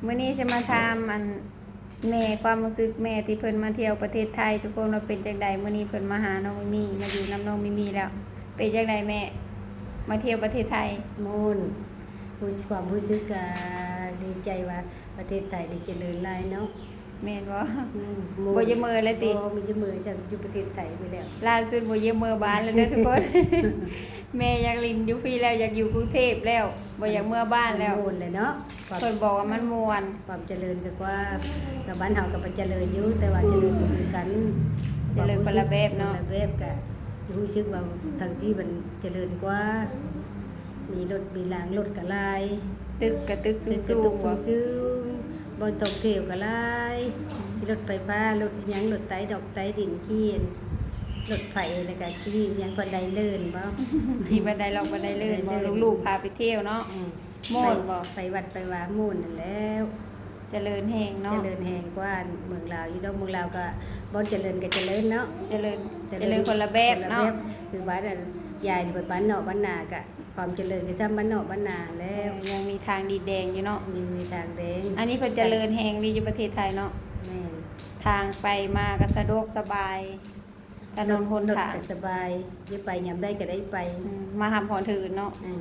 ມື້ນີ້ຊິມາຖາມອັນແມ່ ຄວາມຮູ້ສຶກແມ່ທີ່ເພິ່ນມາທ່ຽວປະເທດໄທ ທຸກຄົນວ່າເປັນຈັ່ງໃດ? ມື້ນີ້ເພິ່ນມາຫານ້ອງມີມີ ມາຢູ່ນຳນ້ອງມີມີແລ້ວ ເປັນຈັ່ງໃດແມ່ ມາທ່ຽວປະເທດໄທ? ມ່ວນ ຮູ້ ຄວາມຮູ້ສຶກກະດີໃຈວ່າປະເທດໄທນີ້ຈະເລີນຫຼາຍເນາະ. ແມ່ນບໍ່? ອືມ ບໍ່ຢາກເມືອແລ້ວຕິ? ບໍ່ ບໍ່ຢາກເມືອ ຈະຢູ່ປະເທດໄທພຸ້ນແຫຼ້ວ. ລ່າສຸດບໍ່ຢາກເມືອບ້ານແລ້ວເດີທຸກຄົນ ແມ່ຢາກຫຼິ້ນຢູ່ພີ້ແລ້ວ ຢາກຢູ່ກຸງເທບແລ້ວ ບໍ່ຢາກເມືອບ້ານແລ້ວ. ມ່ວນແຫຼະເນາະ ເພິ່ນບອກວ່າມັນມ່ວນ ຄວາມຈະເລີນກະກວ່າ ກະບ້ານເຮົາກະໄປຈະເລີນຢູ່ ແຕ່ວ່າຈະເລີນບໍ່ຄືກັນ ຈະເລີນຄົນລະແບບເນາະ ຄົນລະແບບ. ກະຮູ້ສຶກວ່າທາງພີ້ມັນຈະເລີນກວ່າ ມີລົດມີລາງ ລົດກະຫຼາຍ ຕຶກກະຕຶກສູງໆ ບໍ່? ສູງໆ ບ່ອນທ່ອງທ່ຽວກະຫຼາຍ ລົດໄຟຟ້າ ລົດອີ່ຫຍັງ ລົດໄຕດອກໄຕດິນ ຂີ່ລົດໄຟ ແລ້ວກະຂີ່ຫຍັງ ບັນໄດເລີນບໍ່? ຂີ່ບັນໄດລັອກບັນໄດເລີນບໍ່? ລູກໆພາໄປທ່ຽວເນາະ. ອືມ ມ່ວນບໍ່? ໄປ ໄປວັດໄປວາມ່ວນຫັ້ນແລ້ວ. ຈະເລີນແຮງເນາະ ຈະເລີນແຮງກວ່າເມືອງລາວຢູ່ດອກ. ເມືອງລາວກະ ບ່ອນຈະເລີນກະຈະເລີນເນາະ ຈະເລີນ ຈະເລີນຄົນລະແບບເນາະ. ຄືບ້ານຍາຍນີ້ ໄປບ້ານເນາະບ້ານນາກະ ຄວາມຈະເລີນກະຊ່ຳບ້ານເນາະບ້ານນາແລ້ວ. ຍັງມີທາງດີດແດງຢູ່ເນາະ ຍັງມີທາງແດງ. ອັນນີ້ເພິ່ນຈະເລີນແຮງດີຢູ່ປະເທດໄທເນາະ. ແມ່ນ ທາງໄປມາກະສະດວກສະບາຍ ຖະໜົນຫົນທາງກະສະບາຍ ຢາກໄປຍາມໃດກະໄດ້ໄປ. ອືມ ມາຮັບຮອດເຖິງເນາະ. ອືມ